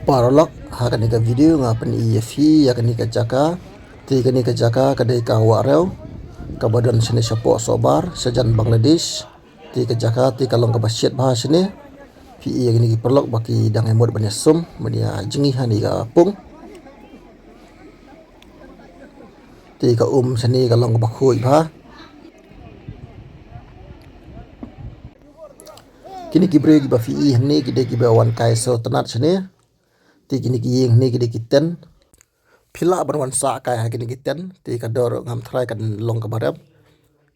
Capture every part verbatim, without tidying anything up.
Paralok, ha kane ka video nga pyni ïa phi ïa kane ka jaka. Te kane ka jaka ka dei ka wah rew kaba don shane shapoh Sohbar, shajan Bangladesh. Te ka jaka te ka long kaba shit bha shane. Phi ïa kine ki paralok ba ki dang ïa mut ban ïa sum, ban ïa jngi ha kane ka pung. Te ka um shane ka long kaba khuid bha. Kine ki briew kiba phi ïa hangne ki dei kiba wan kai sngewtynnat shane. Te kine ki ïing hangne ki dei ki tent. Phi lah ban wan sah kai ha kine ki tent. Te ka dor ngam tharai kan long kaba rem.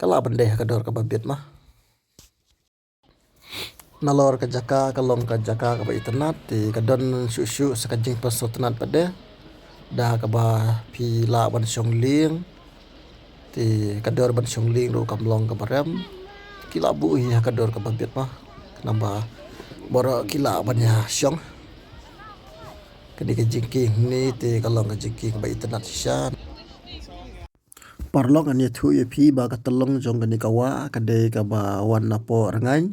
Ka lah ban dei ha ka dor kaba bit ma. Nalor ka jaka ka long ka jaka kaba itynnat, te ka don shuh shuh sa ka jingpynsngewtynnat pat de. Da kaba phi lah ban shong lieng, te ka dor ban shong lieng ruh kam long kaba rem. Ki lah buh hi ha ka dor kaba bit ma, khnang ba baroh ki lah ban ïa shong. Kane ka jingkieng hangne te ka long ka jingkieng kaba itynnat shisha. Paralok, ngan ïathuh ïa phi ba ka tyllong jong kane ka wah ka dei kaba wan napoh Rngaiñ,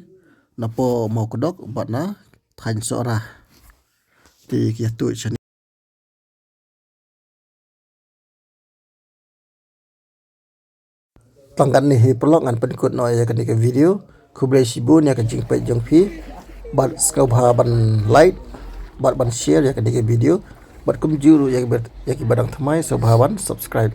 napoh Mawkdok bad na thaiñ Sohra. Te ki ïathuh shane. Tang katne hi paralok, ngan pynkut noh ïa kane ka video. Khublei shibun ïa ka jingpeit jong phi. Bad sngewbha ban like bad ban share ïa kane ka video. Bad kumjuh ruh ïa ki ba, ïa ki ba dang thymmai sngewbha ban subscribe.